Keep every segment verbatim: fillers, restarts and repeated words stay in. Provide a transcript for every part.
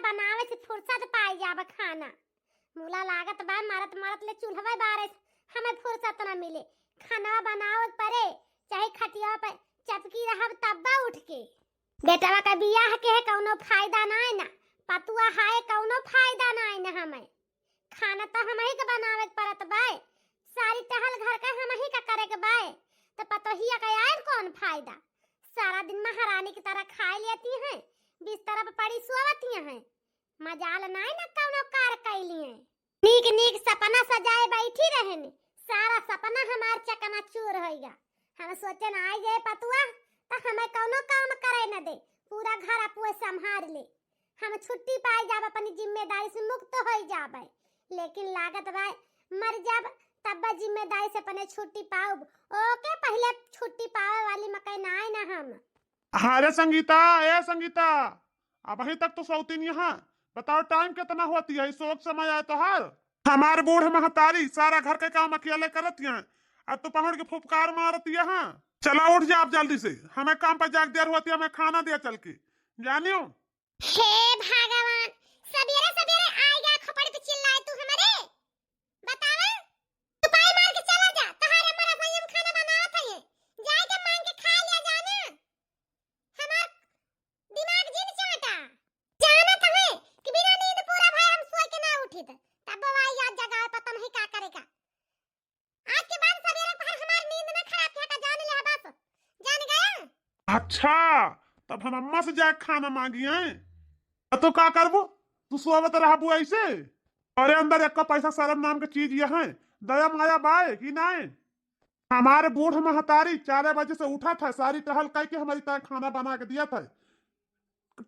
बनावे से फुर्सत पाई जाब खाना। मुला लागत बा, मरत मरत ले चूल्हवे बारे से हमें फुर्सत न मिले। खाना बनावे परे, चाहे खटिया पे चपकी रहब तब्बा उठ के। बेटवा का बियाह के है कौनो फायदा नाय ना, पतुआ हाय कौनो फायदा नाय ना हमें। खाना तो हमही के बनावे के परत बाय, सारी टहल घर का हमही का करे के बाय, तो पतोहिया का आयल कौन फायदा? सारा दिन महारानी की तरह खाए लेती हैं, बिस्तर पे पड़ी सोवती हैं, मजाल नाय ना कौनो कार कैली हैं। नीक नीक सपना सजाए बैठी रहनी, सारा सपना हमार चकनाचूर होइगा। हम सोचे ना आई गए पतुआ, तो हमें कौनो काम करे न दे, पूरा घर अपुए संभाल ले। हम छुट्टी पाई जाब, अपनी जिम्मेदारी से मुक्त होई जाबे। लेकिन लागत बा मर जाब तब जिम्मेदारी से अपने छुट्टी पाउब। ओके पहले छुट्टी पावे वाली मकई ना आए ना हम। अरे संगीता, ए संगीता, अबही तक तो सौतीन यहाँ। बताओ टाइम कितना होती है, सोक समय आए तोहार। हमार बूढ़ महतारी सारा घर के काम अकेले करत हैं, और तू पहुड़ के फुफकार मारत यहाँ। चला उठ जा आप जल्दी से, हमें काम पर जाके देर होती है, हमें खाना दिया चल के, जानियो। हे भगवान, सबेरे सबेरे आइगा खोपड़ी पे चिल्लाए तू हमरे। बतावा, चुपाई मार के चला जा, तहारे मरा भाई हम खाना बनावत हइये, जाए के मांग के खा लिया जाना। हमार दिमाग जिन चाटा, जानत हवे कि बिना नींद पूरा भय हम सोए के ना उठित, तब वो आई याद जगावे पता नहीं का करेगा। आज के बाद सबेरे पहर हमार नींद ना खराब किया का जान ले बस, जान गया। अच्छा, तब हम अम्मा से जाए खाना मांगी हैं। तो का करबू, तू सोवत रहबू ऐसे? अरे अंदर एक पैसा शर्म नाम के चीज ये है, दया माया बाय कि नाय? हमारे बूढ़ महतारी चार बजे से उठत है, सारी टहल कई के हमारी तरह खाना बना के दिया था,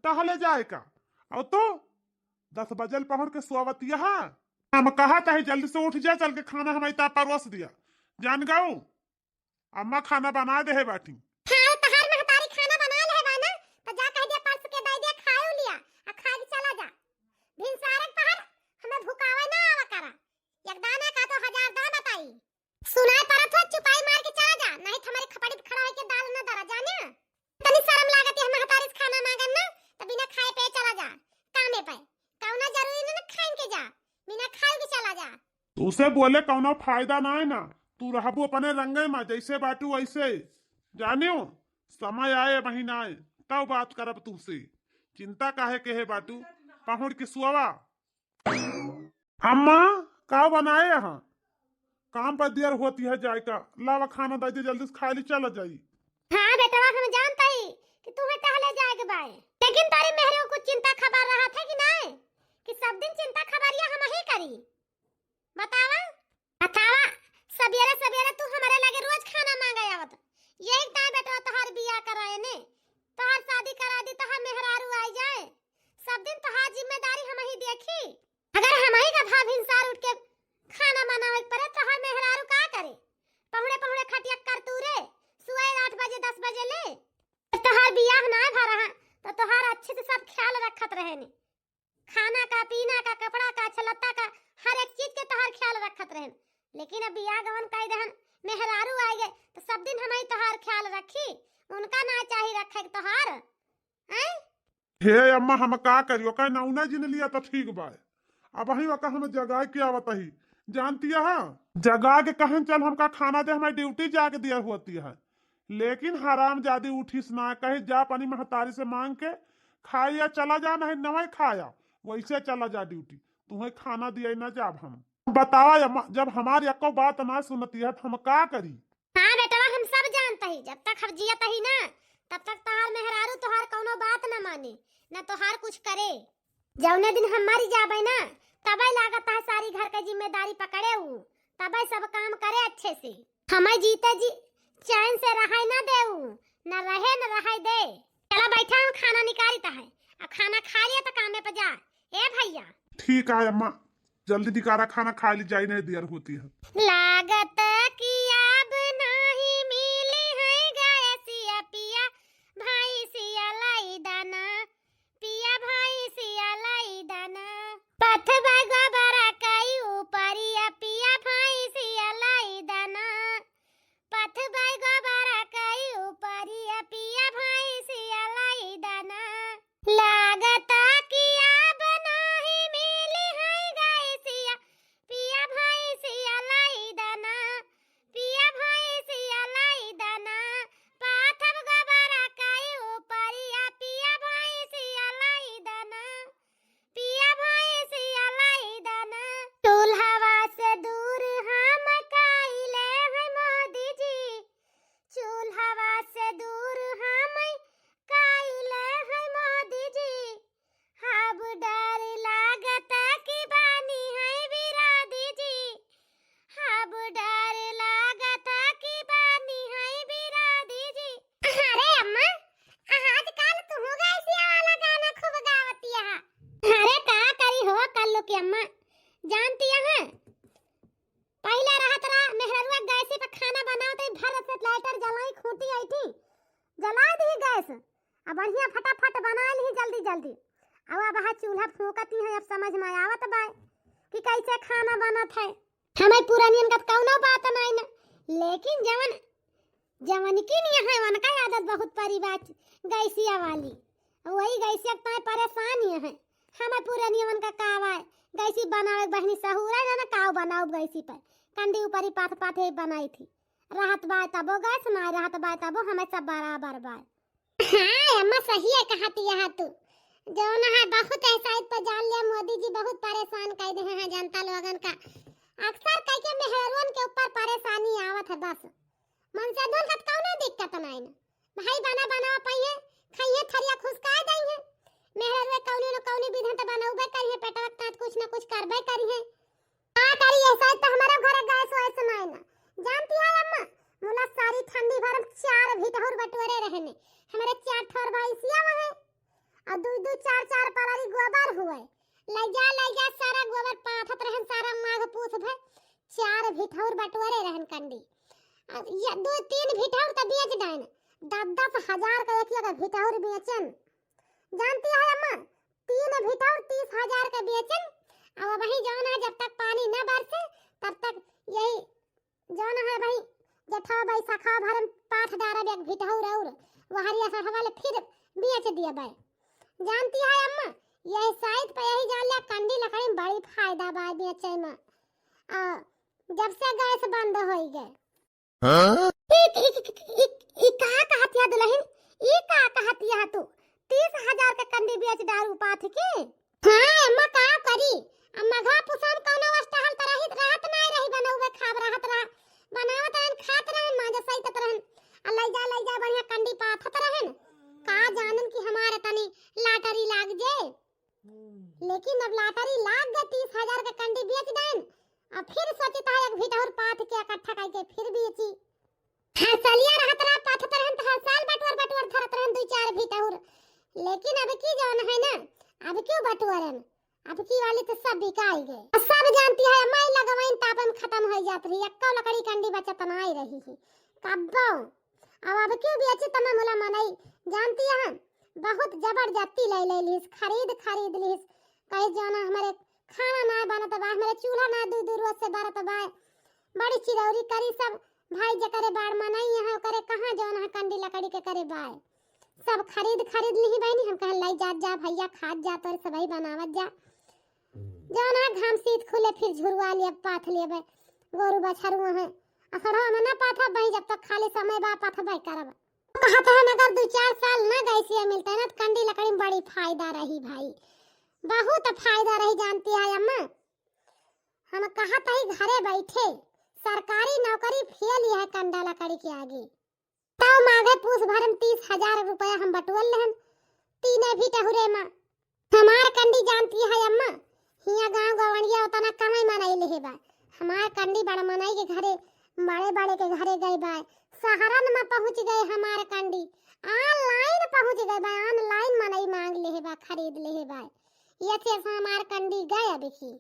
टहले जाए का। और तू दस बजे पहुंच के सोवत यहाँ। हम कहा था जल्दी से उठ जा, चल के खाना हमारी तरह परोस दिया। जान गऊ, अम्मा खाना बना दे है बाटी। हाँ, तहार महतारी खाना बना ले है ना, तो जा कह दिया परस के दे दिया, खाए लिया, आ खा के चला जा। भिनसारक पहर हमें भुकावे ना आवा करा, एक दाना का तो हजार दाना बताई। सुनाई परत हो, चुपाई मार के चला जा, नहीं तो हमारी खपड़ी पे खड़ा होके दाल न दरा, जाने? तनी शर्म लागत है, महतारी से खाना मांगन ना, तो बिना खाए पे चला जा कामे पे। कौना जरूरी न खाइन के जा, बिना खाए के चला जा। तो उसे बोले कौनो फायदा ना है ना, तू रहबू अपने रंगे में, जैसे बाटू वैसे, जानियो? समय आए, महीना आए, तब बात करब तुमसे। चिंता काहे के है बाटू, पहुड़ के सुआवा। अम्मा, का बनाए यहाँ? काम पर देर होती है जाए का। लावा खाना दे दे, जल्दी से खा ली, चला जाई। हाँ बेटवा, हम जानता ही कि तुम्हें टहले जाए के बाए, लेकिन तारी मेहरे को कुछ चिंता खबर रहा था कि नाय, कि सब दिन चिंता खबरिया हम ही करी। बतावा, बतावा, सबेरे सबेरे तू हमारे लगे रोज खाना मांगे आवत। यही ताय बेटवा तोहार बियाह कराए ने, तोहार शादी करा दी, तोहार मेहरारू आई जाए, सब दिन तोहार जिम्मेदारी हम ही देखी। अगर हम ही का भाव हिंसार उठ के खाना बनावे के पड़े, तोहार मेहरारू का करे? पहुड़े पहुड़े खटिया कर तू रे, सुबह आठ बजे, दस बजे ले। जब तोहार बियाह ना भा रहा, तो तोहार अच्छे से सब ख्याल रखत रहे ने। खाना का, पीना का, कपड़ा का, छलत्ता का, हर एक चीज के तोहार ख्याल रखत रहन। लेकिन अब बियाह गवन कई दहन, मेहरारू आए गए, तो सब दिन हम ही तोहार ख्याल रखी, उनका ना चाही रखे के तोहार, हैं? हे अम्मा, हम का करी, ओकर नौना जिन लिया तो ठीक बा। अब ही ओकर हम जगाए के आवत ही, जानती है, जगा के कहन चल हमका खाना दे, हमारी ड्यूटी जाके दिया होती है। लेकिन हरामजादी उठिस ना, कहे जा अपनी महतारी से मांग के खाए या चला जा, नहीं नवै खाया, वैसे चला जा ड्यूटी, तुम्हें खाना दिया ना जाब हम। बतावा अम्मा, जब हमारी एको बात ना सुनती है तो हम का करी? हाँ बेटवा, हम सब जानता ही, जब तक हम जियत ही ना, तब तक तोहार मेहरारू तोहार कौनो बात ना माने, ना तोहार कुछ करे। जौने दिन हम मरी जाबे ना, तबे लागत है सारी घर के जिम्मेदारी पकड़े ऊ, तबे सब काम करे अच्छे से। हमें जीते जी चैन से रहाई ना दे ऊ, ना रहे ना रहाई दे। चला बैठा, हम खाना निकाली तहे, आ खाना खा लिया तो कामे पे जा। ए भैया। ठीक है अम्मा, जल्दी निकारा, खाना खा ली जाई, नहीं देर होती है। लागत कि अब नहीं मिली है गैसिया पिया, भैंसिया लाई दाना, पिया भैंसिया लाई दाना। पथबा गोबरा कई ऊपरिया पिया भैंसिया लाई दाना। पथबा गोबरा कई ऊपरिया पिया भैंसिया लाई दाना। लागत कि अब बढ़िया फटाफट बनाइ लिही जल्दी जल्दी। अब अब है चूल्हा फूँकती है, अब समझ में आवत बाय कि कैसे खाना बनत है। हमें पुरानियन का कौनो बात नाई ना, लेकिन जवन जवन की नहीं है उनका आदत बहुत परी बात गैसिया वाली। वही गैसिया के ताई परेशान ही है। हमें पुरानियन का का बाय, गैसी बनावे के बहिनी सहूरा जाना काव बनाउब गैसी पर। कंडी ऊपरी पाथ पाथे बनाई थी। रहत बाय तबो गैस, ना रहत बाय तबो हमें सब बराबर बाय। हाँ अम्मा, सही है कहती है तू। जौन है बहुत ऐसा इत पर जान लिया, मोदी जी बहुत परेशान कर दे हैं जनता लोगन का। अक्सर कह के मेहरुअन के ऊपर परेशानी आवत है बस। मन से धुन कत कौनो दिक्कत नाई ना। भाई बना बनावा पाइए, खाइए थरिया खुसका देइए। मेहरुए कौनी न कौनी विधन त बनौबे करिए, पेटवा के तात कुछ न कुछ करबे करिए। का करी, ऐसा तो हमारे घर गैस वैस नाई ना। जानती है अम्मा, मुला सारी ठंडी भर में चार भिटहुर बटोरे रहने। हमारे चार ठोर भैंसिया वहाँ और दू दू चार चार पलारी गोबर हुए। ले जा, ले जा, सारा गोबर पाथत रहन, सारा माघ पूस भर चार भिटहुर बटोरे रहन कंडी। अब ये दो तीन भिटहुर तो बेच डाइन, दस दस हजार का एक एक भिटहुर बेचन। जानती है अम्मा, तीन भिटहुर तीस हजार का बेचन। अब वही जौन है, जब तक पानी न बरसे तब तक यही जौन है भाई, जेठा बैसाखा भर में पाथ डारब एक भिटहुर और वहरिया सठवा ले फिर बेच दिया बाय। जानती है अम्मा, यही साइत पे यही जान लिया कंडी लकड़ी में बड़ी फायदा बा बेचे में। आ, जब से गैस बंद होई गए। हाँ? ई, ई, ई, ई, ई का कहत या दुल्हन? ई का कहत या तू? तीस हजार के कंडी बेच डारू पाथ के? हाँ अम्मा, का करी? अब मघा पुसा में कौनो वस टहल त रहित, रहत नाय रही, बनौबे खाब रहत रहा, बनावत रहन, खात रहन, माजा सहितत रहन, आ लई जा, लई जा, बढ़िया कंडी पाथत रहन। का जानन कि हमारे तनी लाटरी लाग जे। लेकिन अब लाटरी लाग गए, तीस हजार के कंडी बेच देन, अब फिर सोचित है एक भिटहुर पाथ के इकट्ठा करके फिर बेची। हर सलिया रहत रहा, पाथत रहन त हर साल बटुअर बटुअर धरत रहन दुई चार भिटहुर। लेकिन अब की जौन है ना, अब क्यों बटुअरन, अब की वाली तो सब बिकाई गए। अब सब जानती है, माई लगवाइन तापन खत्म हो जात रही, एक्को लकड़ी कंडी बचत नाई रही है। कब्बो अब, अब क्यों बेची तमा मुला मनई, जानती है, बहुत जबरदस्ती ले ले लिस, खरीद खरीद लिस। कहे जौन हमारे खाना ना बनत बा, हमारे चूल्हा ना दू दू रोज से बरत बा, बड़ी चिरौरी करी सब। भाई जकरे बाड़ मनई है, ओकरे कहाँ जौन है कंडी लकड़ी के करे बाय। सब खरीद खरीद लिही बहिनी, हम कहन लाई जात जा भैया, खात जा, तोरे सबही बनावत जा। जौन है घाम सीत खुले फिर झुरवा लिया, पाथ लेबे, गोरू बछरुआ है। असड़वा में ना पाथब बही, जब तक खाली समय बा पाथबे करब। कहत हन अगर दू चार साल ना गैसिया मिलते ना तो कंडी लकड़ी में बड़ी फायदा रही भाई, बहुत फायदा रही, जानती है अम्मा। हम कहत हई घरे बैठे सरकारी नौकरी फेल यह कंडा लकड़ी के आगे। तब माघे पूस भर में तीस हजार रुपया हम बटुअल रहन, तीने भिटहुरे मा। हमार कंडी जानती है अम्मा, हियाँ गाँव गवंडिया उतना कमाई मनई लेहे बा। हमार कंडी बड़ा मनई के घरे, बड़े बड़े के घरे गए बा, शहरन में पहुँच गए हमार कंडी, online पहुँच गए बा, online मनई मांग लेहे बा, खरीद लेहे बा। ये से हमार कंडी गए अब की।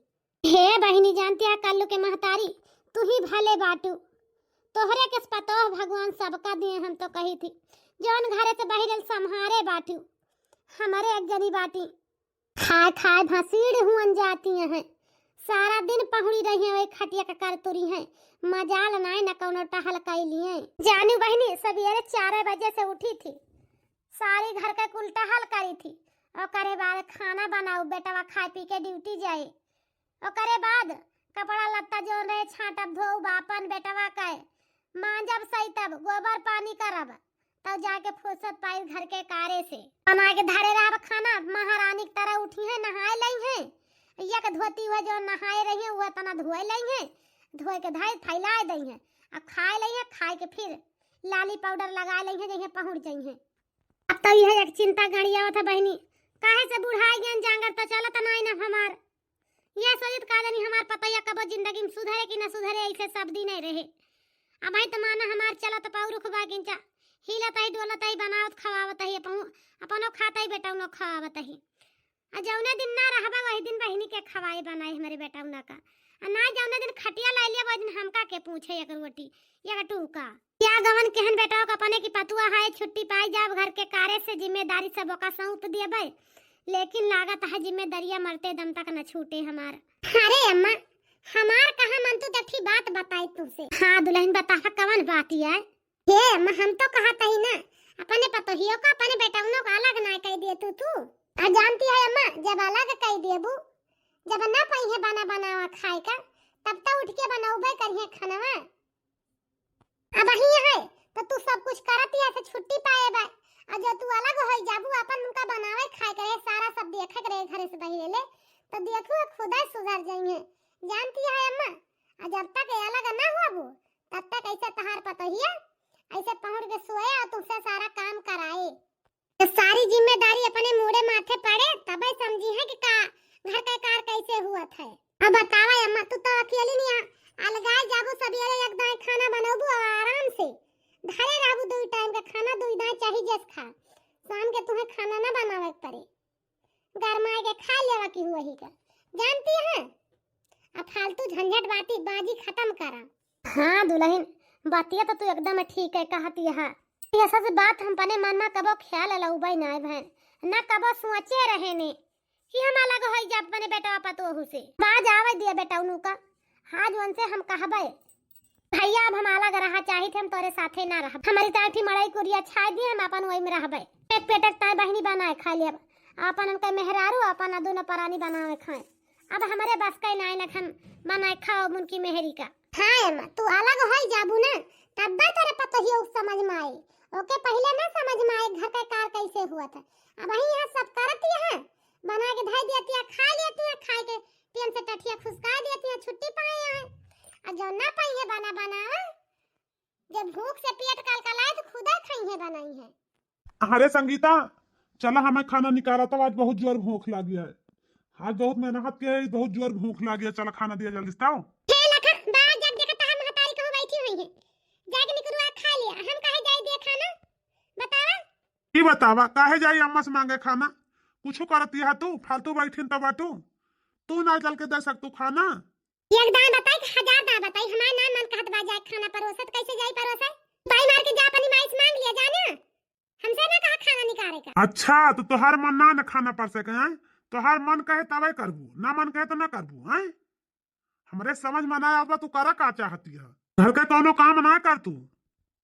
हे बहिनी, जानती है कल्लू के महतारी, तू ही भले बाटू। तोहरे के पतोह भगवान सबका दिए, हम तो कही थी। जौन घरे से बहिरल सम्हारे बाटू, हमरे एक जनी बाटी। खाए खाए भसीड़ हुअन जाती हैं, सारा दिन पहुड़ी रही हैं, वही खटिया का करतुरी हैं, मजाल नाय न कौनो टहल कैली हैं। जानू बहिनी, सवेरे चार बजे से उठी थी, सारी घर का कुल टहल करी थी। ओकरे बाद खाना बनाऊ, बेटवा खाए पी के ड्यूटी जाए। ओकरे बाद कपड़ा लत्ता जौन रहे छांटब धोऊ, बापन बेटवा के मांजब सैतब, गोबर पानी करब, तब जाके फुर्सत पाई घर के कारे से। बना के धरे रहब खाना, महारानी की तरह उठी है, नहाए लई है, एक धोती हुआ जो नहाए रही है, वह तना धोए लई है, धोए के धरे फैलाए दई है, अब खाए लई है, खाए के फिर लाली पाउडर लगा लई है, जइहे पहुँच जइहे। अब तो यह एक चिंता गड़ियावत है बहिनी, काहे से बुढ़ाई गन जांगर तो चलत नाई ना हमार। यह सोचित का जानी हमार पतैया कबो जिंदगी में सुधरे कि ना सुधरे, ऐसे सब दिन रहे। अब आई तो माना हमार चलत पाउरुख बा किंचा, हिलत आई, डोलत आई, बनावत खवावत आई, अपहु-, अपनो खात आई, बेटौनो खवावत आई। आ जौने दिन ना रहबा वही दिन बहिनी के खवाए बनाए हमारे बेटौना का। आ ना जौने दिन खटिया लै लिया, वही दिन हमका के पूछे एक रोटी, एक टूका। क्या गवन केहन बेटा का अपने की पतुआ है, छुट्टी पाई जाब घर के कार्य से, जिम्मेदारी सब ओका सौंप देबै, लेकिन लागत है जिम्मेदारिया मरते दम तक न छूटे हमार। अरे अम्मा, हमार कहाँ मन तू देखी बात बताई तुमसे। हाँ दुलहिन, बतावा कवन बात है? हे अम्मा, हम तो कहत ही ना, अपने पतोहियो का, अपने बेटौनो का अलग ना कह दिए तू, तू। आ जानती है अम्मा, जब अलग कह देबू, जब ना पइहे बना बनावा खाए का, तब तो उठ के बनौबे करिहे खानवा। अब ही है तो तू सब कुछ करत या से छुट्टी पाए बा, और जो तू अलग हो जाबू, अपन उनका बनावे खाए के रहे, सारा सब देखे के रहे घरे से बहिरे ले, तो देखू खुदा सुधर जाइए। जानती है अम्मा, और जब तक ये अलग ना होबू, तब तक ऐसे तहार पतोहिया ऐसे पहुड़ के सोए और तुमसे सारा काम कराए। तो सारी जिम्मेदारी अपने मूड़े माथे पड़े, तबे समझी है कि का घर का कार कैसे हुआ था। अब बतावा अम्मा, तू तो अकेली नहीं आ, अलगाए जाबू, सबेरे एक दाएं खाना बनौबू और आराम से घरे रहबू, दो टाइम का खाना दो दाएं चाही जस खा, शाम के तुम्हें खाना ना बनावे के पड़े, गरमाए के खा लेवा की हुआ ही का, जानती है। अब फालतू झंझट बाती बाजी खत्म करा। हाँ दुलहिन, बतिया तो तू एकदम ठीक है कहती है। ये सब बात हम अपने मन में कबो ख्याल लउबे ना भैन, ना कबो सोचे रहे ने कि हम अलग हो जाब अपने बेटवा पतोहू से। बाज आवे दिया बेटा उनू का, आज उनसे हम कहबे, भैया अब हम अलग रहा चाहित है, हम तोरे साथे ना रहब। हमारी ताठी मड़ई कुरिया छाई दिए, हम अपन वही में रहबे। एक पेटक ताई बहिनी बनाए खा लेब, अपन उनका मेहरारू, अपन दोनों परानी बनावे खाए। अब हमरे बस का नाई नखन बनाए खाओ मुनकी मेहरी का। हाँ अम्मा, तू अलग होई जाबू ना, तब्बे तोरे पतोहियो समझ में आई। ओके पहिले ना समझ में आई घर का कार कैसे हुआ था। अब वही यहाँ सब करत ही है, बना के धई देती है, खा लेती है, खाए के टेम से टठिया खुसका देती है, छुट्टी पाए हैं। और जो ना पाई है बना बनावा, जब भूख से पेट कलकलाए तो खुदा खाई है बनाई है। अरे संगीता, चला हमें खाना निकाला, तो आज बहुत जोर भूख लागी है। आज बहुत मेहनत के है, बहुत जोर भूख लागी है। चला खाना दिया जल्दी से, ताओ। हे लखन, बाहर जाके देखा, तहार महतारी कहूँ बैठी हुई है। जाके निकलवा खा लिया, हम काहे जाई दिया खाना? बतावा। की बतावा, काहे जाई अम्मा से मांगे खाना? कुछ करती है तू, फालतू बैठिन तो बाटू। तू ना चल के दे सकतू खाना? एक दाएं बताई कि हजार दाएं बताई, हमार ना मन कहत बा जाए खाना परोसत, कैसे जाई परोसे? बाई मार के जा अपनी माई से मांग लिया जाना, हमसे ना कहा खाना निकाले का। अच्छा, तो तोहार मन ना न खाना परोसे के, हैं? तोहार मन कहे तबे करबू, ना मन कहे तो ना करबू, हैं? हमरे समझ में ना आवत बा, तू करा का चाहती है? घर के कौनो काम ना कर तू।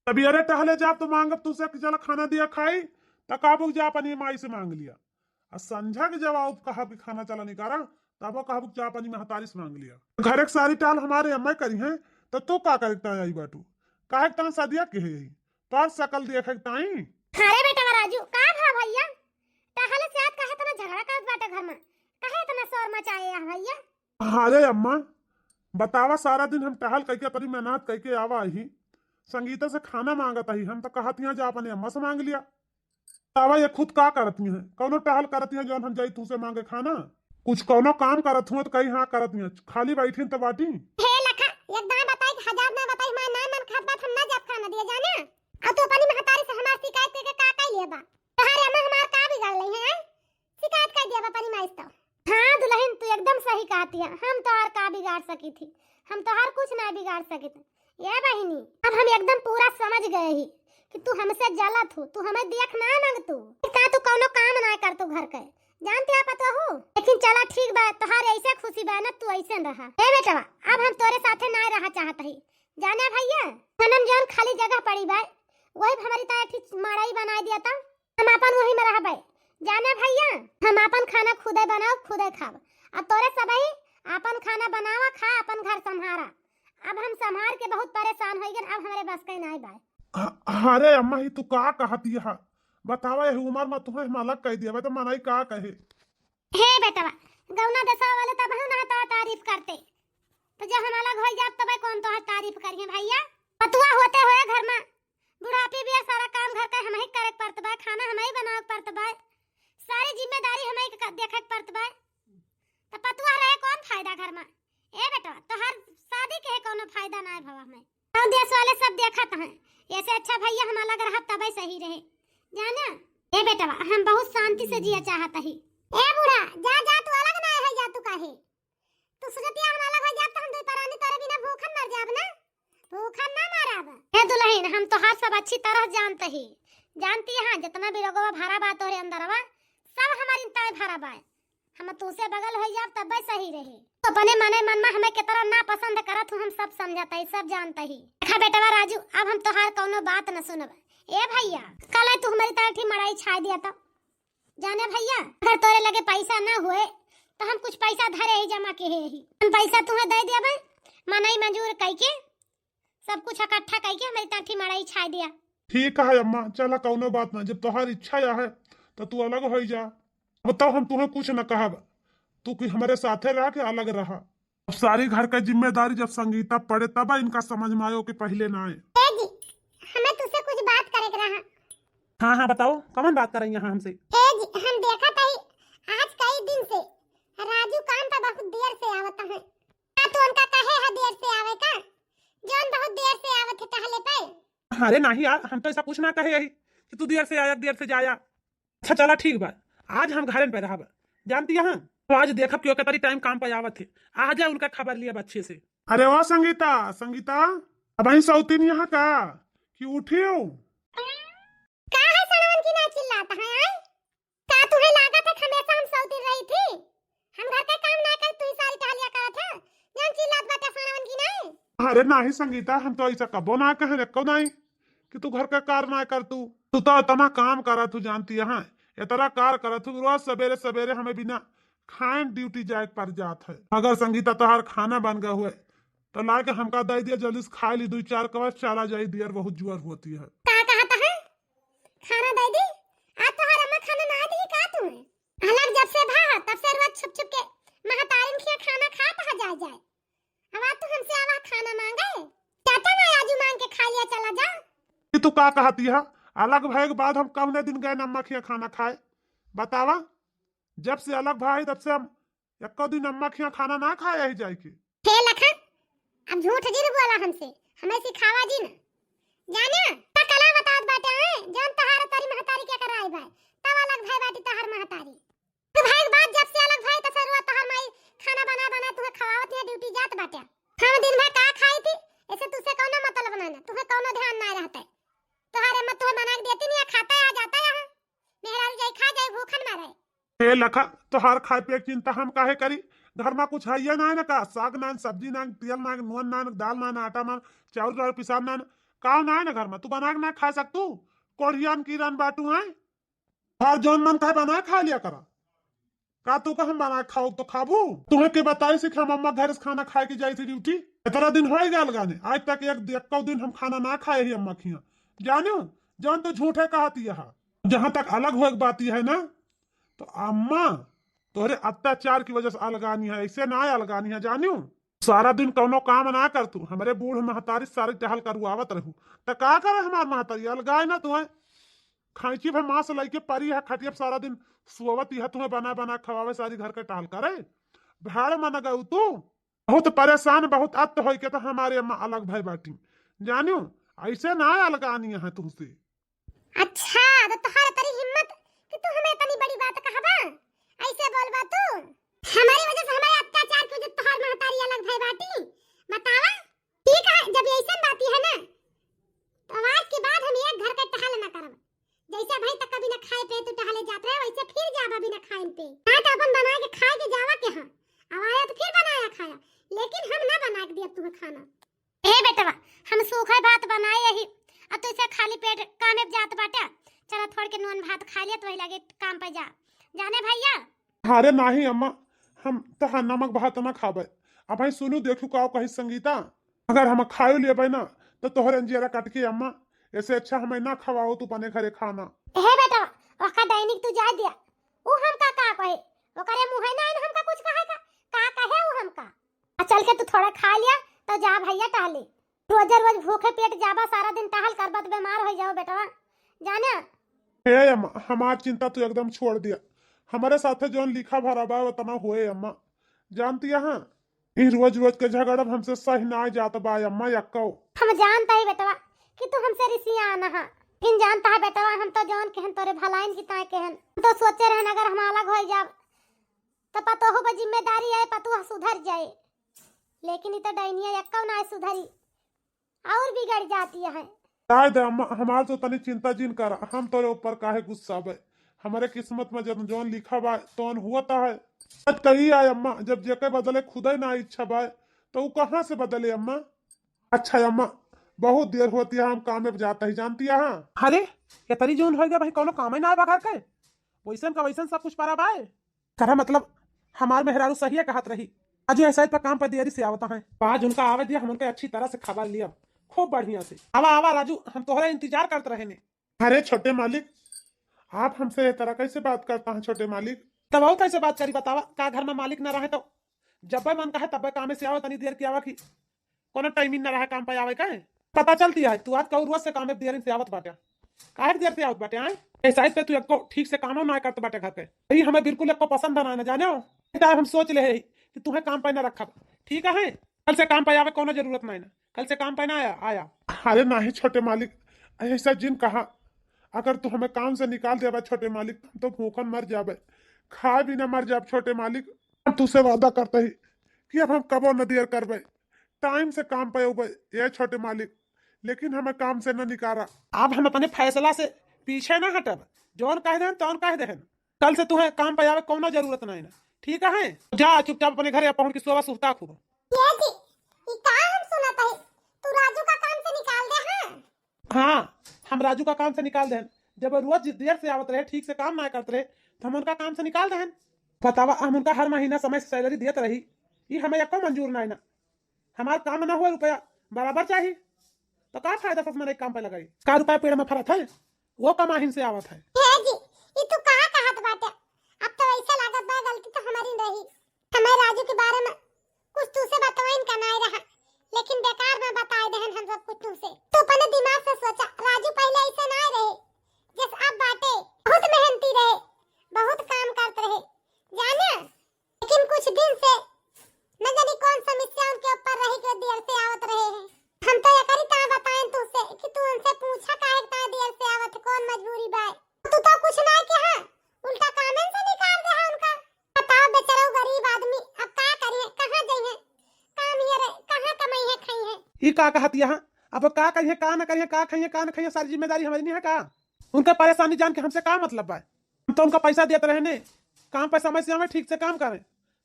तब अरे टहले जाब तो मांगब तू से कि चला खाना दिया खाई, त कहबू जा अपनी माई से मांग लिया। आ संझा के जब आउब कहब कि खाना चला निकारा, तब कहबू जा अपनी महतारी से मांग लिया। घर एक सारी टहल हमारे अम्मा करी हैं, तो तू का करे ताई आई बाटू? काहे के ताई सदिया के है यही? तोर सकल देखे के ताई। अरे बेटा राजू, का भा भैया? टहल से आज काहे इतना झगड़ा करत बाटे घर में? काहे इतना शोर मचाए है भैया? अरे अम्मा, बतावा, सारा दिन हम टहल कइके, अपनी मेहनत कइके आवा ही, संगीता से खाना मांगत ही, हम तो कहत हियाँ जा अपने अम्मा से मांग लिया। बतावा, ये खुद का करत ही हैं? कौनो टहल करत ही हैं जौन हम जाई तू से मांगे खाना? कुछ कौनो काम करत हुआ तो कहीं हाँ करत ही हैं, खाली बैठी तो बाटी। हे लखा, एक दाएं बताई कि हजार ना बताई, हमार ना मन खात बात हम ना जाब खाना दिए जाने। और तू अपनी महतारी से हमार शिकायत करके का कर लिए बा? तोहारे अम्मा हमार का बिगाड़ ली है? शिकायत कर दिया बा अपनी माई से तो। हाँ दुलहिन, तू एकदम सही कहती है, हम तोहार का बिगाड़ सकी थी, हम तोहार कुछ ना बिगाड़ सकी थी। ये बहिनी, अब हम एकदम पूरा समझ गए ही कि तू हमसे जलत हो, तू हमें देख ना मांगतू, का तू कौनो काम ना करतू घर के, जानते आप तो हो। लेकिन चला ठीक बा, तोहार ऐसे खुशी बा ना, तू ऐसे रहा। ए बेटवा, अब हम तोरे साथे ना रहा चाहत ही, जाने भैया, खनन जौन खाली जगह पड़ी बा, वही हमारी ताई एक ठे मड़ई बनाई दिया था, हम अपन वही में रहबे। जाने भैया, हम अपन खाना खुदे बनाओ, खुदे खाब। आ तोरे सबही अपन खाना बनावा, खा, अपन घर संभारा। अब हम संभार के बहुत परेशान हो गए, अब हमारे बस के नाई बाय। अ-, अरे अम्मा, ही तू का कहती है? बतावा, यही उम्र में तुम्हें हम अलग कह दिया, तो मनई का कहे? हे बेटवा, गौना दसवा वाले तब हम ना तो तारीफ करते, तो जब हम अलग हो जाब तब कौन तोहर तारीफ करिए भैया? पतुआ होते हुए घर में बुढ़ापी भी सारा काम घर का हमही करे के पड़त बा, खाना हमही बनावे के पड़त बा, सारी जिम्मेदारी हमही के क-, देखे के पड़त बा। त पतुआ रहे कौन फायदा घर में? ए बेटवा, तोहर शादी के कौनो फायदा ना है भवा में। गाँव देश वाले सब देखत हैं, ऐसे अच्छा भैया हम अलग रहब तबे सही रहे, जाना? ए बेटवा, हम बहुत शांति से जिया चाहत ही। ए बूढ़ा, जा, जा, तू अलग ना है, जा तू काहे? तू सोचतिया हम अलग हो जाब त हम दुलहिन, हम तोहार सब अच्छी तरह जानत ही। जानती है, जितना भी रोगवा भरा बा तोहरे अंदरवा, सब हमारी ताय भरा बा। हम तुहसे बगल होइ जाब, तब्बे सही रही। तू अपने मने मन मा हमें केतना ना पसंद करत हू, हम सब समझत ही, सब जानत ही। देखा बेटवा राजू, अब हम तोहार कौनो बात न सुनब। ए भइया, कल तू हमारी तरह ठी मड़ई छाय दिया त। जाने भइया, अगर तोरे लगे पैसा ना हुए, तो हम कुछ पैसा धरे ही जमा किहे ही। हम पैसा तुहे दइ देबे, मनई मजूर कइके, सब कुछ इकट्ठा कइके हमारी तरह ठी मड़ई छाय दिया। ठीक है अम्मा, चला कौनो बात ना, जब तोहार इच्छा या है, तो तू अलग होइ जा। अब तो हम तुहे कुछ न कहब, तू कि हमरे साथे रह के अलग रहा। अब सारी घर का जिम्मेदारी जब संगीता पड़े, तब इनका समझ मा आयो कि पहिले ना आए। ए जी, हमें तुसे कुछ बात करे के रहा। हाँ, हाँ, बताओ, कौन बात करई यहाँ हमसे? ए जी, हम देखत ही, आज कई दिन से राजू काम पर बहुत देर से आवत है। का तू उनका कहे है देर से आवे का? जौन बहुत देर से आवत है टहले पे। अरे नहीं यार, हम तो ऐसा कुछ ना कहे ही कि तू देर से आया, देर से जाया। अच्छा चला ठीक बा, आज हम घरन पे रहब। जानती हैं, तो आज देखब कि ओके तारी टाइम काम पे आवत है। आ जा, उनका खबर लिया अच्छे से। अरे ओ संगीता, संगीता, अब आई सौतीन यहाँ का कि उठियो? का है सड़वन की ना चिल्लात है, आय? का तुहे लागत है हमेशा हम सौतीन रही थी? हम घर के काम ना कर, तू ही सारी टहलिया करत है। जौन चिल्लात बाटे सड़वन की नहीं। अरे नाही संगीता, हम तो ऐसा कबो ना कहे, एको नहीं कि तू घर का कार ना कर तू। तू तो इतना काम करत हू, जानती है, इतना कार करत हू, रोज सवेरे सवेरे हमें बिना खाए ड्यूटी जाए के पड़ जात है। अगर संगीता तोहार खाना बन गए हुए, तो ला के हमका दे दिया, जल्दी से खा ली, दुई चार कवर चला जाई, दियर बहुत जुअर होती है। का कहत है? खाना दे दी? आज तोहार अम्मा खाना ना दी का तुम्हें? अलग जब से भा, तब से रोज छुप छुप के महतारिन खिया खाना खात है जाए जाए। अब आज तू हमसे आवा खाना मांगे? चाचा ना आजू मांग के खा लिया, चला जा। कि तू का कहती है? अलग भए के बाद हम कौने दिन गए अम्मा खिया खाना खाए? बतावा, जब से अलग भाई तब से हम एको दिन अम्मा खिया खाना ना खाए ही जाए के। हे लखन, अब झूठ जिन बोला हमसे, हमें सिखावा जिन। जाने, त कला बतात बाटे हैं, जौन तहार तारी महतारी के कराई भाई, तब अलग भाई बाटी तहार महतारी। तू भाई के बाद जब से अलग भाई, तब से रोज तहार माई खाना बना बना तुहे खवावत है, ड्यूटी जात बाटे। हम दिन भर का खाई थी, ऐसे तुसे कौनो मतलब ना ना, तुहे कौनो ध्यान ना रहता है। तोहार अम्मा तुहे बना के देती नहीं, खाता आ जाता है यहाँ। मेहरारू जाई खा जाई, भूखन मरे। ए लखा, तोहार खाए पिए के चिंता हम काहे करी? घर मा कुछ हइये नाय न का? साग नाय, सब्जी नाय, तेल नाय, नून नाय, दाल नाय, आटा नाय, चाउर नाय, पिसान नाय, का नाय न घर मा? तू बना के ना खा सकतू? कोढ़ियान की रन बाटू हैं? हर जौन मन कहे बना खा लिया करा। का तू का हम बना के खाओ तो खाबू? तुम्हें के बताई से कि हम अम्मा घर से खाना खाए के जाई थी ड्यूटी? इतना दिन हो गया अलगाने, आज तक एक, एको दिन हम खाना ना खाए ही अम्मा खिया। जानियो, जौन तो झूठे कहती है। जहाँ तक अलग होए के बात है ना, तो अम्मा तोहरे अत्याचार की वजह से अलगानी है, ऐसे ना अलगानी है, जानियो। सारा दिन कौनो काम ना कर तू, हमरे बूढ़ महतारी सारी टहल करुआवत रहू, त का करे हमार महतारी? अलगाए ना तुहे। खैची भर मांस लइके परी है खटिया पे, सारा दिन सोवत यह तुहे बना बना खवावे, सारी घर के टहल करे। भाड़ मन गऊ तू। बहुत परेशान, बहुत अत्त होई के तो हमारे अम्मा अलग भय बाटी। जानियो, ऐसे ना अलगानी है तुमसे। अच्छा, तो तोहार तरी हिम्मत कि तू हमें इतनी बड़ी बात कहबा? ऐसे बोलबा तू? हमारी वजह से, हमारे अत्याचार की वजह से तोहार महतारी अलग भय बाटी? बतावा। ठीक है, जब ऐसन बात ही है ना, तो आज के बाद हम एक घर के टहल ना करब। जैसे भाई तक कभी ना खाए पे तू टहले जात रहे, वैसे फिर जाबा बिना खाए पे। ना तो अपन बना के खाए के जावा के हाँ, अब आया तो फिर बनाया खाया, लेकिन हम ना बना के दिया तुम्हें खाना। ए बेटवा, हम सूखा भात बनाए यही, अब तो इसे खाली पेट कामे जात बाटे। चला थोड़ के नून भात खा लिया, तो वही लगे काम पे जा। जाने भैया। अरे नाही अम्मा, हम तहार नमक भात ना खाबे। अब भाई सुनू, देखू का कही संगीता, अगर हम खाए लेबे ना, तो तोहरे अंजियरा कट के अम्मा, ऐसे अच्छा हमें ना खवाओ तू अपने घरे खाना। हे बेटवा, ओका डाइनिक तू जा दिया, उ हमका का कहे? ओकरे मुँहे ना आइन हमका कुछ कहे का, का कहे उ हमका? आ चल के तू थोड़ा खा लिया, तो जा भैया टहले। रोजे रोज भूखे पेट जाबा, सारा दिन टहल करबा त बीमार हो जाओ बेटवा, जाने। हे अम्मा, हमार चिंता तू एकदम छोड़ दिया। हमारे साथे जौन लिखा भरा बा, उतना होए अम्मा। जानती है, ई रोज रोज के झगड़ा हमसे सही ना जात बा अम्मा, यक्को। हम जानता ही बेटवा कि तू हमसे रिसियान हा। फिर जानता है बेटवा, हम तो जौन कहन तोरे भलाइन की ताय कहन। हम तो सोचे रहन अगर हम अलग हो जाब तो पतोह पर जिम्मेदारी आए, पतोह सुधर जाए, लेकिन इ तो डैनिया यक्को ना सुधरी, और बिगड़ जाती है। जाए दे अम्मा, हमार तो तनी चिंता जिन करा, हम तोरे ऊपर काहे गुस्सा बे? हमरे किस्मत में जब जौन लिखा बा, तौन हुआ ता है। बात कही आय अम्मा, जब जेके बदले खुदे ना इच्छा बा, तो उ कहाँ से बदले अम्मा? अच्छा अम्मा, बहुत देर होती है, हम काम में जाता ही, जानती है। अरे, केतरी जून हो गया भाई, कोनो काम ही ना बा घर के, वैसन का वैसन सब कुछ परा बाय। करा मतलब, हमार मेहरारू सही कहत रही, आज ऐसा पर काम पर देरी से आवता है। आज उनका आवे दिया, हम उनके अच्छी तरह से खबर लिया, खूब बढ़िया से। आवा आवा राजू, हम तोहरा इंतजार करत रहे ने। अरे छोटे मालिक, आप हमसे ये तरह कैसे बात करता है छोटे मालिक? तब और कैसे बात करी बतावा, का घर में मालिक ना रहे तो जब मन कहे तब कामे से आवे, तनी देर की आवा की कोनो टाइमिंग ना रहा काम पे आवे का। पता चलती है तू आज कहू रोज से काम में देर से आवत बाटे। काहे देर से आवत बाटे, आए? ऐसा इस पे तू एको ठीक से कामो ना करत बाटे घर के। यही हमें बिल्कुल एको पसंद ना है ना, जाने हो? इतना हम सोच ले है कि तुम्हें काम पे ना रखब, ठीक है? कल से काम पे आवे कोनो जरूरत नहीं ना, कल से काम पे ना आया, आया। अरे नहीं छोटे मालिक, ऐसा जिन कहा, अगर तू हमें काम से निकाल देबा छोटे मालिक, हम तो भूखन मर जाबे, खाए भी ना मर जाब छोटे मालिक। हम तुझसे वादा करते ही कि अब हम कबो न देर करबे, टाइम से काम पे उबे, ये छोटे मालिक, लेकिन हमें काम से न निकारा। अब हम अपने फैसला से पीछे न हटब, जौन कह देहन तौन कह देहन। कल से तुहे काम पे आवे कोनो जरूरत नहीं ना, ठीक है? जा चुपचाप अपने घरे पहुंच के सोवा सुहता खूब। ये जी, ई का हम सुनत है? तू राजू का काम से निकाल दे, हाँ? हाँ, हम राजू का काम से निकाल देहन। जब रोज देर से आवत रहे, ठीक से काम ना करत रहे, तो हम उनका काम से निकाल देहन। बतावा, हम उनका हर महीना समय से सैलरी देत रही, ई हमें एको मंजूर ना है ना। हमार काम ना हुआ, रुपया बराबर चाही, तो का फायदा ससुर एक काम पे लगाई? का रुपया पेड़ में फरत है, वो कमाहिन से आवत है। हे जी, ई तू का कहत बाटे? अब तो ऐसा लागत बा गलती तो हमारी रही। हमें राजू के बारे में कुछ तुसे बतवाइन का नाय रहा, लेकिन बेकार में बताए देहन हम सब कुछ तुसे। तू अपने दिमाग से सोचा, राजू पहले ऐसे नाय रहे, जस अब बाटे। बहुत मेहनती रहे, बहुत काम करत रहे, जाने। लेकिन कुछ दिन से न जानी कौन समस्या उनके ऊपर रही के देर से आवत रहे हैं। हम तो एकरी ता बताएन तुसे कि तू उनसे पूछा काहे ता देर से आवत, कौन मजबूरी बाय। तू तो कुछ ना कहा, उल्टा कामेन से निकाल दे है उनका। बताओ बेचारा गरीब आदमी अब का करिए, कहाँ जाइए, काम ये रहे, कहाँ कमाई है, खाई है। ई का कहत यहाँ? अब का करिए, का न करिए, का खाइए, का न खाइए, सारी जिम्मेदारी हमारी नहीं है का? उनका परेशानी जान के हमसे का मतलब बा? हम तो उनका पैसा देत रहे ने, काम पे समय से हमें ठीक से काम करें।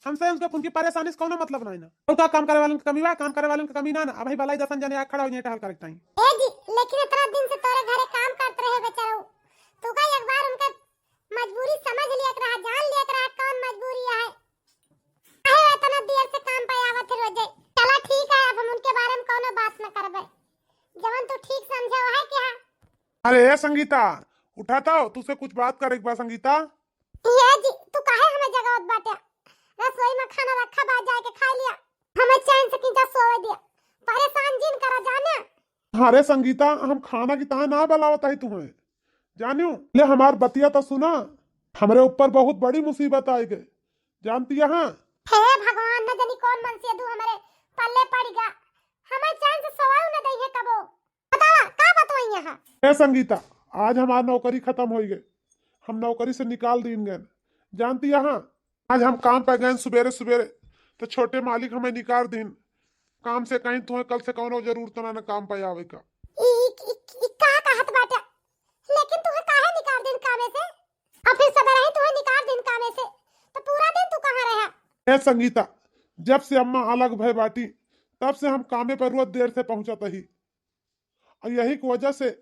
हमसे उनके, उनकी परेशानी से कौनो मतलब नहीं ना। उनका काम करे वालन की कमी बा, काम करे वालन की कमी ना ना। अब भाई भलाई दसन जने आ खड़ा हो जाए टहल करे टाइम। ए जी, लेकिन इतना दिन से तोरे घरे काम करत रहे बेचारो, तू का एक बार उनका मजबूरी समझ लिया रहा, जान लिया रहा कौन मजबूरी है। काहे इतना देर से काम पे आवत है रोजे? चला ठीक है, अब हम उनके बारे में कौनो बात न करबे, जवन तू ठीक समझे है क्या? अरे ए संगीता, उठा तो, तुसे कुछ बात करे के बा संगीता। ये जी, तू काहे हमें जगावत बाटे? रसोई में खाना रखा बा, जाके खा लिया। हमें चैन से किंचा सोवे दिया, परेशान जिन करा जाने। अरे संगीता, हम खाना की ताय ना बुलावत है तुम्हें, जानियो। ले हमार बतिया तो सुना, हमरे ऊपर बहुत बड़ी मुसीबत आई गई, जानती है? हे भगवान, न जानी कौन मनसेधू हमरे पल्ले पड़ गया, हमें चैन से सोवे न दई है कबो। बतावा, का बतवाई यहाँ? ए संगीता, आज हमार नौकरी खत्म हो गए, हम नौकरी से निकाल दीन गए। जानती यहाँ, आज हम काम पे गए सुबेरे सुबेरे, तो छोटे मालिक हमें निकाल दीन काम से। कहीं तुम्हें कल से कौनो जरूरत ना, ना काम पे आवे का। ई, ई, ई, ई का कहत बाटे? लेकिन तुम्हें काहे निकाल दीन कामे से? अब फिर सवेरे ही तुम्हें निकाल दीन कामे से, तो पूरा दिन तू कहाँ रहा? ए संगीता, जब से अम्मा अलग भय बाटी, तब से हम कामे पर रोज देर से पहुंचत ही। और यही की वजह से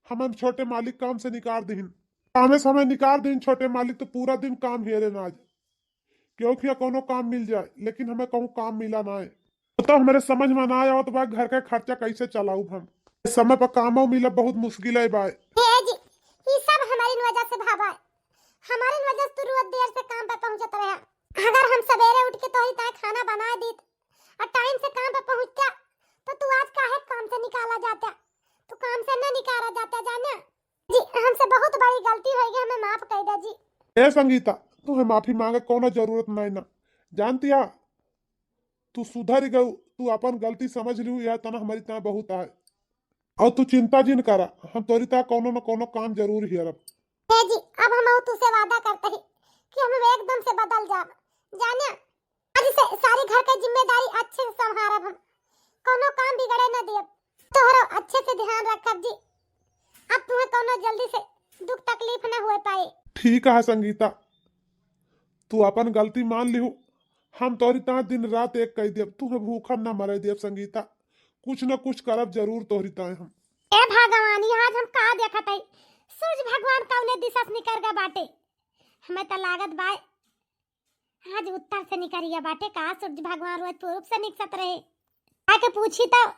हमें छोटे मालिक काम से निकाल दीन। कामे से हमें निकाल दीन छोटे मालिक, तो पूरा दिन काम हेरे ना आज, क्योंकि या कोनो काम मिल जाए, लेकिन हमें कहूँ काम मिला ना है। तो हमरे समझ में ना आवत बा, घर का खर्चा कैसे चलाऊ हम। समय पर कामो मिला बहुत मुश्किल है बा। हे जी, ई सब हमारी वजह से भावा है। हमारी वजह से तू रोज देर से काम पर पहुंचत रहा। अगर हम सवेरे उठ के तोही ताय खाना बना दीत और टाइम से काम पे पहुंचता, तो तू आज काहे काम से निकाला जाता? तू काम से न निकाला जाता, जाना? जी, हमसे बहुत बड़ी गलती हो गई, हमें माफ कर दे जी। ए संगीता, तुम्हें माफी मांगे कोनो जरूरत नहीं ना। जानती है, तू सुधर गऊ, तू अपन गलती समझ लियो, यह तना हमारी तना बहुत आए। और तू चिंता जिन करा, हम तोरी ता कोनो न कोनो काम जरूर हेरब। हे जी, अब हम तुसे वादा करते ही कि हम एकदम से बदल जाब। जानिया, आज से सारी घर के जिम्मेदारी अच्छे से संभारब हम, कोनो काम बिगड़े न देब। तोहरो और अच्छे से ध्यान रखब जी। अब तुम्हें कौनो जल्दी से दुख तकलीफ न हुए पाए। ठीक है संगीता, तू अपन गलती मान लिहू। हम तोहरी ताए दिन रात एक कई देब, तुहे भूखन ना मरे देब संगीता। कुछ न कुछ करब जरूर तोहरी ताए हम। ए भगवान, ई आज हम का देखत हई? सूरज भगवान कौने दिशा से निकर गा बाटे? हमें त लागत बा आज उत्तर से निकरिया बाटे का? सूरज भगवान रोज पूरब से निकसत रहे। आके पूछी त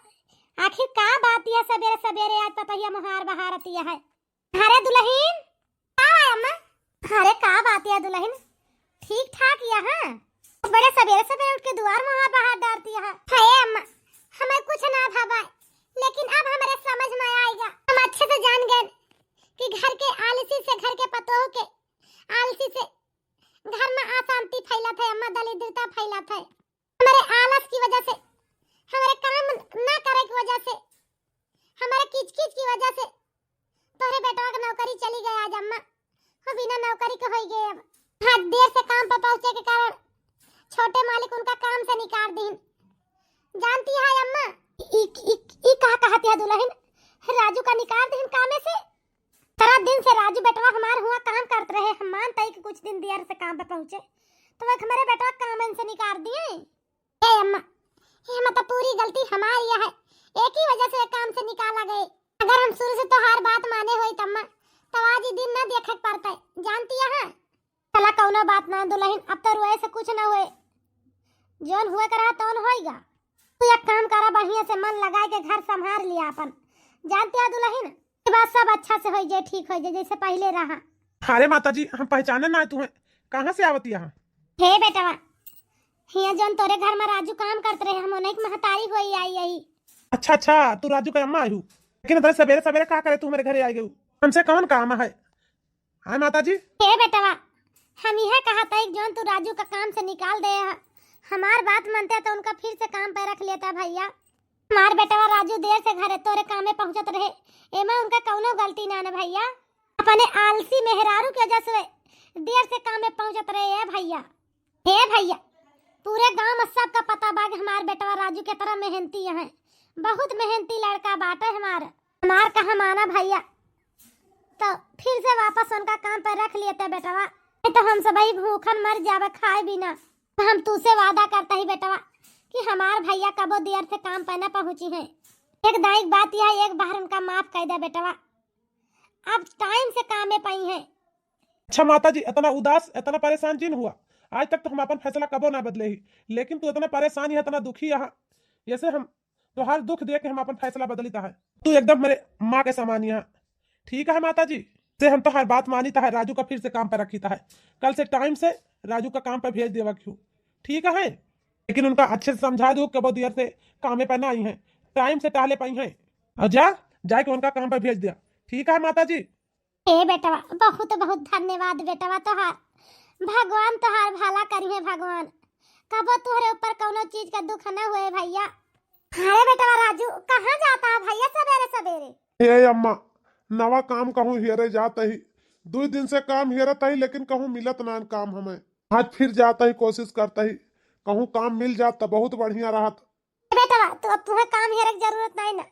आखिर का बात या सबेरे सबेरे आज पतहिया मोहार बहारतिया है? अरे दुलहिन, का है अम्मा? अरे का बात या दुलहिन, ठीक ठाक या हाँ? बड़े सबेरे सबेरे उठ के दुआर मोहार बहार डारतिया है। हे अम्मा, हमें कुछ ना भावा, लेकिन अब हमरे समझ में आएगा। हम अच्छे से जान गए कि घर के आलसी से, घर के पतोह के आलसी से घर में अशांति फैलत है अम्मा, दरिद्रता फैलत है। हमरे आलस की वजह से, हमरे काम ना करे की वजह से, हमरे किचकिच की वजह से तोहरे बेटवा के नौकरी चली गई आज अम्मा। हो बिना नौकरी के होई गए अब। आज देर से काम पर पहुँचे के कारण छोटे मालिक उनका काम से निकाल दीन। जानती है अम्मा, ई, ई, ई का कहत है दुलहिन? राजू का निकाल दीन कामे से? इतना दिन से राजू बेटवा हमार हुआ काम करत रहे, हम मानत हई कि कुछ दिन देर से काम पे पहुँचे, तो वो हमारे बेटवा काम से निकाल दिए। ए अम्मा, एमा तो पूरी गलती हमारी है, एक ही वजह से काम से निकाला गए। अगर हम शुरू से तोहार बात माने होई तम्मा, तो आज ही दिन ना देखे के पड़ते, जानती है। चला कौनो बात ना दुलहिन, अब तो रोए से कुछ ना हुए, जौन हुए के रहा तौन होइगा। तू एक काम करा, बढ़िया से मन लगाए के घर संभाल लिया अपन, जानती है दुलहिन, ये बात सब अच्छा से होई जाए, ठीक होई जाए जैसे पहले रहा। अरे माता जी, हम पहचाने ना तुम्हें, कहाँ से आवत यहाँ? हे बेटवा, हिया जौन तोरे घर में राजू काम करत रहे, हम उन्हीं के महतारी होई आई यही। अच्छा अच्छा, तू राजू के अम्मा आई हूँ, लेकिन इतने सवेरे सवेरे का करे तू हमारे घरे आई गई? हमसे कौन काम है? हाँ माता जी। हे बेटवा, हम यह कहत हई जौन तू राजू का काम से निकाल दे है, हमार बात मानते तो उनका फिर से काम पे रख लेता भैया। हमार बेटवा राजू देर से घरे तोरे कामे पहुँचत रहे, एमा उनका कौनो गलती ना न भैया। अपने आलसी मेहरारू के वजह से देर से कामे पहुँचत रहे है भैया। हे भैया, पूरे गांव में सबका पता बा कि हमार बेटवा राजू के तरह मेहनती है, बहुत मेहनती लड़का बाटे हमार। हमार कहा माना भैया, तो फिर से वापस उनका काम पर रख लेते बेटवा, नहीं तो हम सब ही भूखन मर जावे खाए बिना। हम तू से वादा करता ही बेटवा कि हमार भैया कबो देर से काम पर न पहुँची हैं। एक दाई के बात यह, एक बार उनका माफ कर दे बेटवा, अब टाइम से कामे पाई हैं। अच्छा माता जी, इतना उदास, इतना परेशान जिन हुआ। आज तक तो हम अपन फैसला कबो ना बदले ही, लेकिन तू इतना परेशान है, इतना दुखी है, जैसे हम तोहार दुख देख के हम अपन फैसला बदलित है। तू एकदम हमरे माँ के समान है। ठीक है माता जी, से हम तोहार बात मानित है, राजू का फिर से काम पर रखित है। कल से टाइम से राजू का काम पर भेज देवा क्यों, ठीक है? लेकिन उनका अच्छे से समझा दो, कबो देर से कामे पर ना आई हैं, टाइम से टहले पाई हैं। और जा, जाके उनका काम पर भेज दिया, ठीक है माता जी? ए बेटवा, बहुत बहुत धन्यवाद बेटवा तोहार, भगवान तोहार भला करिहे भगवान, कबो तोहरे ऊपर कौनो चीज का दुख न हुए भैया। अरे बेटवा राजू, कहाँ जाता है भैया सवेरे सवेरे? हे अम्मा, नवा काम कहूँ हेरे जात ही, दुई दिन से काम हेरत ही, लेकिन कहूँ मिलत ना काम हमें। आज फिर जात ही, कोशिश करत ही, कहूँ काम मिल जात तो बहुत बढ़िया रहत। ए बेटवा, तू अब तुम्हें काम हेरे की जरूरत नहीं ना,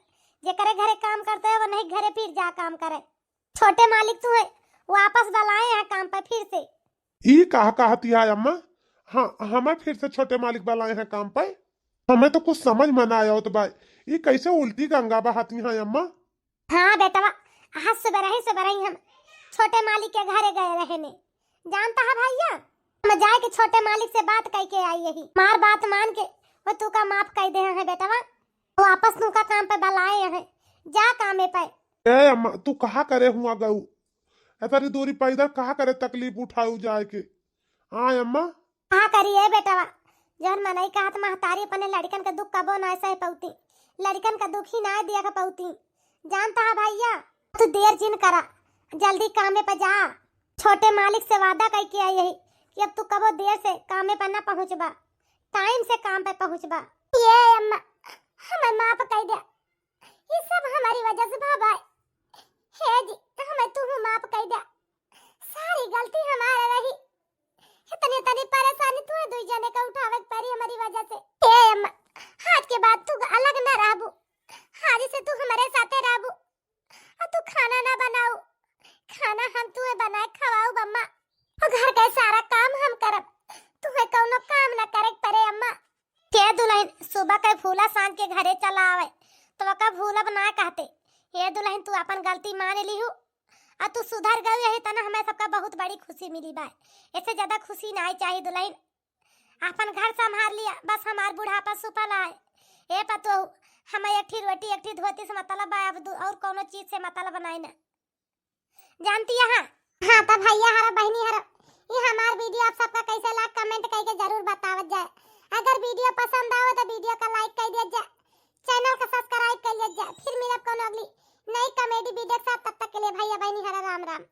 जेकरे घरे काम करते हो वो नहीं घरे फिर जा काम करे। छोटे मालिक तुम्हें वापस बुलाए हैं काम पे फिर से। ई का कहती है अम्मा? हाँ, हमें फिर से छोटे मालिक बुलाए हैं काम पे? हमें तो कुछ समझ में ना आवत बा, ई कैसे उल्टी गंगा बहाती हैं अम्मा? हाँ बेटवा, आज सुबह ही सुबह ही हम छोटे मालिक के घरे गए रहे ने, जानता है भैया, हम जाए के छोटे मालिक से बात कह के आई यही। हमार बात मान के वो तू का माफ कर दे हैं बेटवा, वो वापस तू का काम पे बुलाए हैं, जा कामे पे। ए अम्मा, तू कहाँ करे हुआ गऊ? इतनी दूरी पैदल कहाँ करे तकलीफ उठाऊ जाए के? हाँ अम्मा। कहाँ करी ए बेटवा, जौन मनई कहत महतारी अपने लड़कन के दुख कबो ना सह पौती, लड़कन का दुख ही ना देख पौती। जानता है भैया, तू देर जिन करा, जल्दी कामे पे जा। छोटे मालिक से वादा कह के आई यही कि अब तू कबो देर से कामे पे ना पहुँचबा, टाइम से काम पे पहुँचबा। ए अम्मा, हमें माफ कर दे, ये सब हमारी वजह से भवा है। हे जी, हमें तू माफ कर दे, सारी गलती हमारा रही। इतनी इतनी परेशानी तू दुई जने का उठावे के पड़ी हमारी वजह से। ए अम्मा, आज के बाद तू अलग न रहबू, आज से तू हमारे साथे पके भूला सांझ के घरे चला आवे, तो ओका भूलब ना कहते। ये दुल्हन, तू अपन गलती मान लिहू, अउर तू सुधर गई, यही तना हमें सबका बहुत बड़ी खुशी मिली बा। इससे ज्यादा खुशी ना आई चाही दुल्हन। अपन घर संभाल लिया, बस हमार बुढ़ापा सुफल आए। ए पतोहू, हमें एक ठी रोटी, एक ठी धोती से मतलब बा, अब दू-, और कौनो चीज से मतलब बनाई ना। जानती है? हाँ, तो भैया हरा, बहनी हरा, ये हमार video आप सबका कैसे लाग, comment करके जरूर बतावत जाए। अगर video पसंद आवे तो video का like कर दिया जाए, channel का subscribe कर लिया जाए। फिर मिलब कौनो अगली नई comedy video के साथ, तब तक के लिए भैया बहनी हरा राम राम।